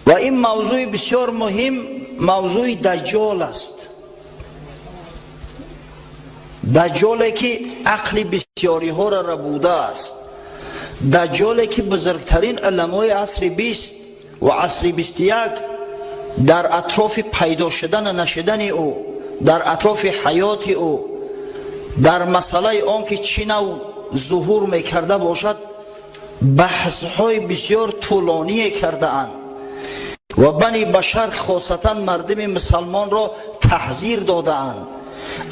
Ва ин мавзӯи бисёр муҳим мавзӯи Даҷҷол аст. Даҷҷоле ки ақли бисёриҳоро рабудааст, Даҷҷоле ки бузургтарин уламои асри 20 ва асри 21 дар атрофи пайдо шудану нашудани ӯ, дар атрофи ҳаёти ӯ, дар масъалаи он ки чӣ нав зуҳур мекарда бошад, баҳсҳои бисёр тӯлоние кардаанд ва бани башар, хосатан мардуми мусалмонро таҳзир додаанд.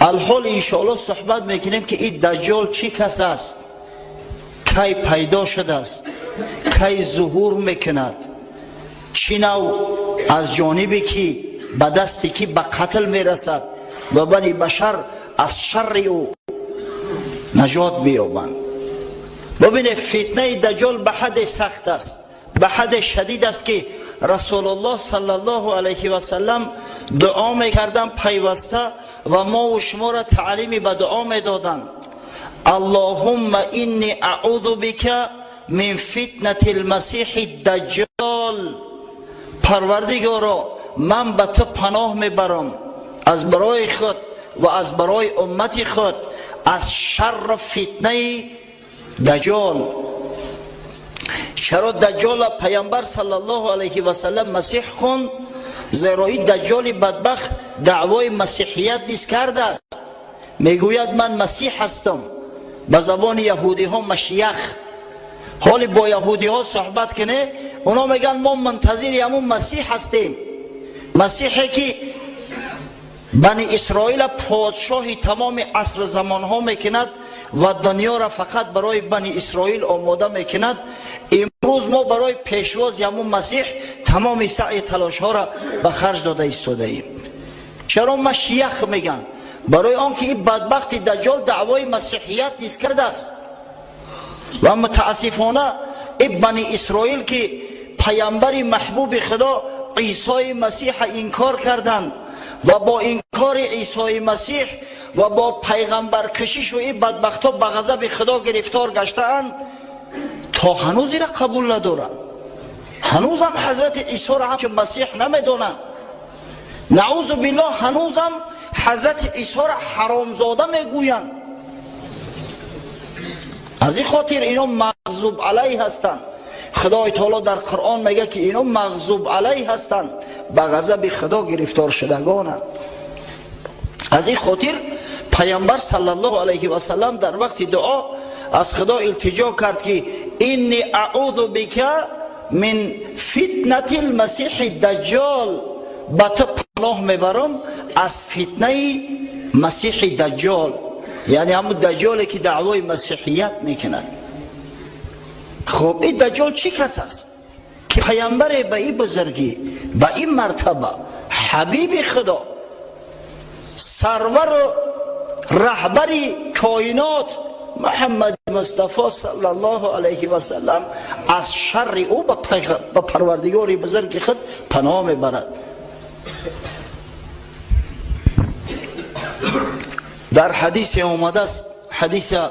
Алҳол, иншоалло, суҳбат мекунем, ки ин Даҷҷол чӣ кас аст, кай пайдо шудааст, кай зуҳур мекунад, чӣ нав аз ҷонибе ки ба дасти ки ба қатл мерасад ва бани башар аз шарри ӯ наҷот меёбанд. Бубинед, фитнаи Даҷҷол ба ҳадде сахт аст, ба ҳадде шадид аст, ки Расулуллоҳ саллаллоҳу алайҳи васаллам дуо мекарданд пайваста ва мову шуморо таълими ба дуо медоданд: «Аллоҳумма инни аъузу бика мин фитнати лмасиҳи даҷҷол». Парвардигоро, ман ба ту паноҳ мебарам аз барои худ ва аз барои уммати худ аз шарру фитнаи Даҷҷол. Чаро Даҷҷола Паямбар саллаллоҳу алайҳи васаллам Масиҳ хонд? Зеро ин Даҷҷоли бадбахт даъвои масиҳият низ кардааст, мегӯяд: «Ман Масиҳ ҳастам», ба забони яҳудиҳо Машиях. Ҳоли бо яҳудиҳо суҳбат куне, оно мегӯянд: «Мо мунтазири ҳамун Масиҳ ҳастем, Масиҳе ки бани Исроила подшоҳи тамоми асру замонҳо мекунад ва дунёро фақат барои бани Исроил омода мекунад. Имрӯз мо барои пешвози ҳамун Масиҳ тамоми саъи талошҳоро ба харҷ дода истодаем». Чаро Машиях мегӯянд? Барои он ки ин бадбахти Даҷҷол даъвои масиҳият низ кардааст. Ва мутаассифона ин бани Исроил, ки паямбари маҳбуби Худо Исои Масиҳа инкор карданд ва бо инкори Исои Масиҳ ва бо пайғамбаркашишу ин бадбахтҳо ба ғазаби Худо гирифтор гаштаанд, то ҳанӯз ира қабул надоранд, ҳанӯзам ҳазрати Исоро ҳамчун Масиҳ намедонанд. Наъузу биллоҳ, ҳанӯзам ҳазрати Исоро ҳаромзода мегӯянд. Аз ин хотир ино мағзуб алайҳ ҳастанд. Худои Таоло дар Қуръон мегӯяд, ки ино мағзуб алайҳ ҳастанд, ба ғазаби Худо гирифтор шудагонанд. Аз ин хотир Паямбар саллаллоҳу алайҳи васаллам дар вақти дуо аз Худо илтиҷо кард, ки «Инни аъузу бика мин фитнати лмасиҳи даҷҷол», ба ту паноҳ мебарам аз фитнаи Масиҳи Даҷҷол, яъне ҳамун Даҷҷоле ки даъвои масиҳият мекунад. Хуб, ин Даҷҷол чӣ кас аст, ки паямбаре ба ин бузургӣ, ба ин мартаба, ҳабиби Худо, сарвару раҳбари коинот Муҳаммади Мустафо саллаллоҳу алайҳи васаллам аз шарри ӯ ба Парвардигори бузурги худ паноҳ мебарад? Дар ҳадисе омадааст, ҳадиса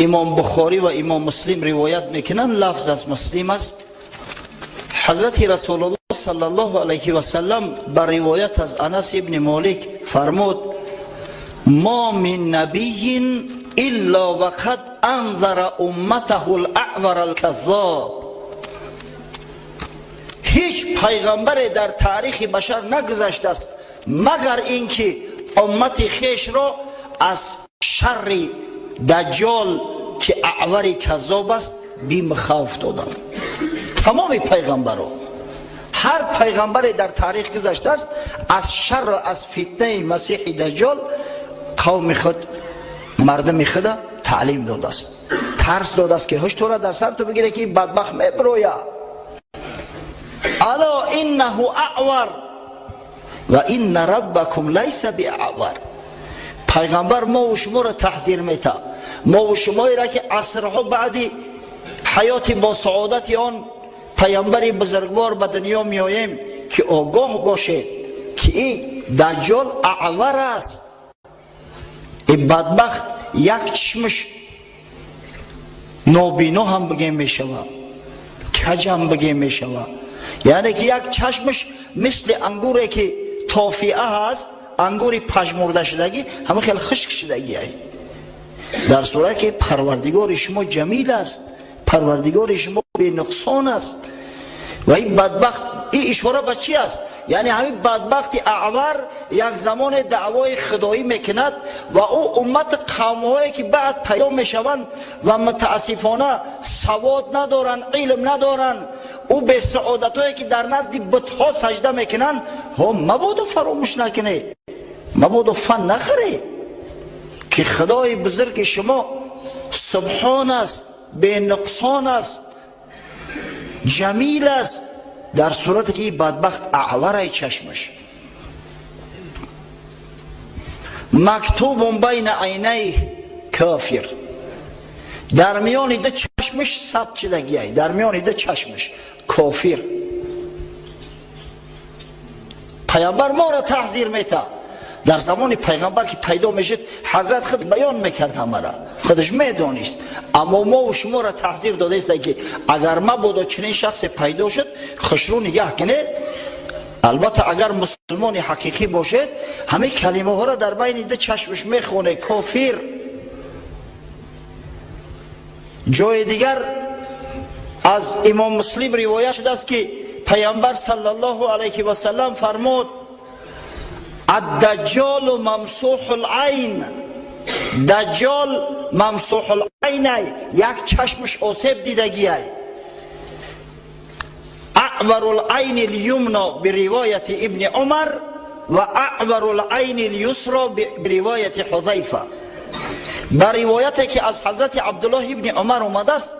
Имом Бухорӣ ва Имом Муслим ривоят мекунанд, лафз аз Муслим аст. Ҳазрати Расулуллоҳ саллаллоҳу алайҳи васаллам ба ривоят аз Анас ибни Молик фармуд: «Мо мин набийин илла вақад анзара умматаҳу лаъвара лказзоб». Ҳеҷ пайғамбаре дар таърихи башар нагузаштааст, магар ин ки уммати хешро аз шарри Даҷҷол, ки аъвари каззоб аст, бим хавф доданд. Тамоми пайғамбаро, ҳар пайғамбаре дар таърих гузаштааст, аз шарру аз фитнаи Масиҳи Даҷҷол қавми худ, мардуми худа таълим додааст, тарс додааст, ки ҳуштора дар сар ту бигире, ки бадбахт мебироя. «Ало иннаҳу аъвар ва инна раббакум лайса биаъвар». Пайғамбар мову шуморо таҳзир мета, мову шумоеро, ки асрҳо баъди ҳаёти босаодати он паямбари бузургвор ба дунё меоем, ки огоҳ бошед, ки ин Даҷҷол аъвар аст. Ин бадбахт як чишмаш нобино ҳам бигем мешава, каҷам бигем мешава. Яъне ки як чашмаш мисли ангуре ки тофиа ҳаст, ангури пажмурдашудагӣ, ҳама хеле хушк шудагӣ. Дар сурате ки Парвардигори шумо ҷамил аст, Парвардигори шумо бенуқсон аст. Ва ин бадбахт, ин ишора ба чӣ аст? Яъне ҳамин бадбахти аъвар як замоне даъвои худоӣ мекунад ва ӯ уммати қавмҳое ки баъд пайдо мешаванд ва мутаассифона савод надоранд, илм надоранд, ӯ бесаодатҳое ки дар назди бутҳо саҷда мекунанд, ҳо мабодо фаромӯш накунед, мабодо фан нахӯред ки Худои бузурги шумо субҳон аст, бенуқсон аст, ҷамил аст. Дар сурате ки бадбахт аъварай чашмаш, мактубун байна айнайҳ кофир, дар миёни ду чашмаш сабт шудагиай, дар миёни ду чашмаш кофир. Пайғамбар моро таҳзир мета. Дар замони пайғамбар ки пайдо мешуд, ҳазрат худ баён мекард, ҳамара худаш медонист, аммо мо шуморо таҳзир додаист ки агар мабодо чунин шахсе пайдо шуд, хушрӯ нигаҳ кунед. Албатта агар мусулмони ҳақиқӣ бошед, ҳамин калимаҳоро дар байни ду чашмаш мехонед: кофир. Ҷои дигар аз имом Муслим ривоят шудааст ки пайғамбар саллаллоҳу алайҳи васаллам фармуд: الدجال ممسوح العین. دجال ممسوح العین، یک چشمش آسیب دیدگیه. اعور العین الیمنا برواية ابن عمر و اعور العین الیسرى برواية حذیفه. با روایتی که از حضرت عبدالله ابن عمر اومده است،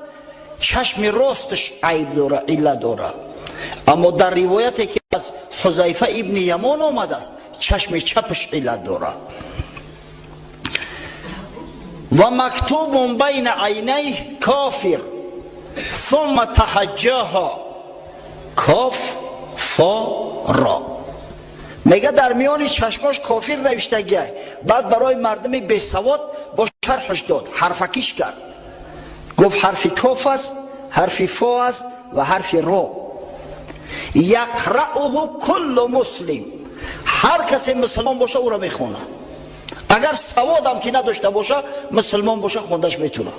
چشم راستش عیب داره، علت داره. اما در روایتی که از حذیفه ابن یمان آمده است، چشم چپش علت داره. و مکتوب بین عینیه کافر ثم تهجاها کاف فا را. میگه در میان چشماش کافر نوشتگیه. بعد برای مردم بیسواد با شرحش داد، حرفکیش کرد، گفت حرف کاف است، حرف فا است و حرف را. یقرأه کل مسلم، هر کسی مسلمان باشه او را میخونه، اگر سوادم که نداشته باشه مسلمان باشه خوندش میتونه.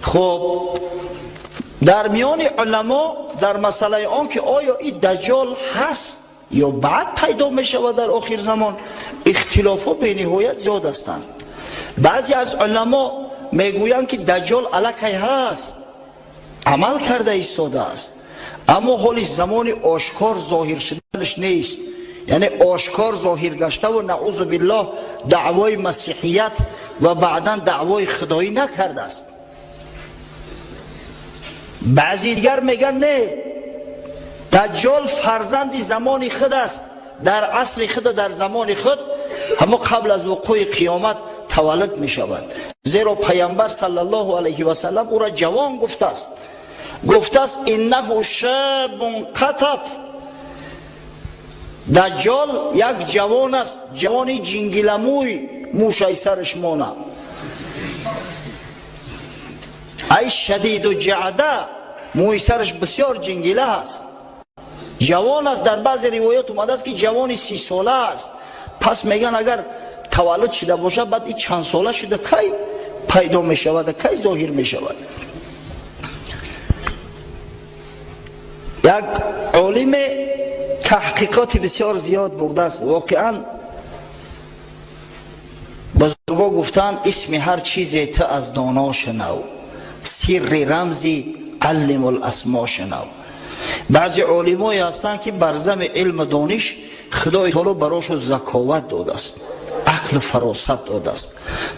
خب در میان علما در مسئله آن که آیا این دجال هست یا بعد پیدا میشود در آخر زمان، اختلاف ها به نهایت زیاد هستند. بعضی از علما میگویند که دجال الکی هست، عمل کرده ایستاده است، اما حالی زمان آشکار ظاهر شدنش نیست، یعنی آشکار ظاهر گشته و نعوذ بالله دعوای مسیحیت و بعدا دعوای خدایی نکرده است. بعضی دیگر میگن نه، دجال فرزند زمان خود است، در عصر خود و در زمان خود، همه قبل از وقوع قیامت تولد می شود. زیرا پیامبر صلی الله علیه و سلم او را جوان گفته است، گفته است انه شاب قطط. دجال یک جوان است، جوان جنگلموی، موشای سرش مانه، ای شدید و جعده، موی سرش بسیار جنگیله است، جوان است. در بعضی روایات اومده است که جوان 30 ساله است. پس میگن اگر تولد شده باشه، بعد این چند ساله شده کی پیدا میشود، کی ظاهر میشود؟ یک عالم تحقیقات بسیار زیاد برده است. واقعا بزرگا گفتن اسم هر چیزی تو از دانا شنو، سر رمزی علم الاسما شنو. بعضی علمایی هستند که بر زم علم دانش خدای تعالی براشون ذکاوت داده است، عقل فراست داده است.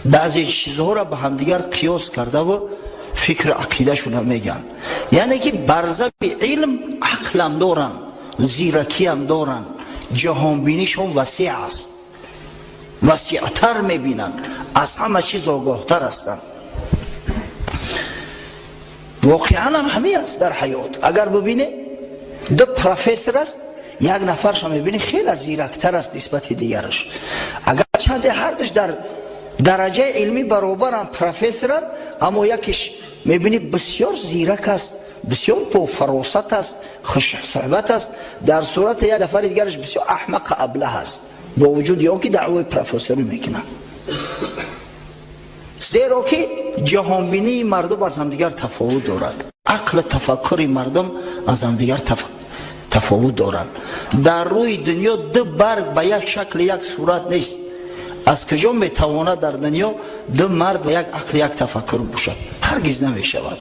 بعضی چیزها را به همدیگر قیاس کرده و فکر عقیده شون میگن، یعنی که بر زم علم عقلم دارن، زیرکی هم دارن، جهانبینیشون وسیع است، وسیعتر میبینن، از همه چیز آگاهتر هستند. واقعا هم همین است در حیات. اگر ببینه دو پروفسور است، یک نفرش هم میبینی خیلی زیرکتر است نسبت دیگرش، اگر چند هر دوش در Дараҷаи илмӣ баробаранд, профессоранд, аммо якеш мебинӣ бисёр зирак аст, бисёр бофаросат аст, хушсӯҳбат аст, дар сурати як нафари дигараш бисёр аҳмақ, аблаҳ аст, бо вуҷуди он ки даъвои профессорӣ мекунад. Зеро ки ҷаҳонбинии мардум аз ҳамдигар тафовут дорад, ақлу тафаккури мардум аз ҳамдигар тафовут доранд. Дар рӯи дунё ду барг ба як шакли, як сурат нест. Аз куҷо метавонад дар дунё ду мард ба як ақл, як тафаккур бошад? Ҳаргиз намешавад.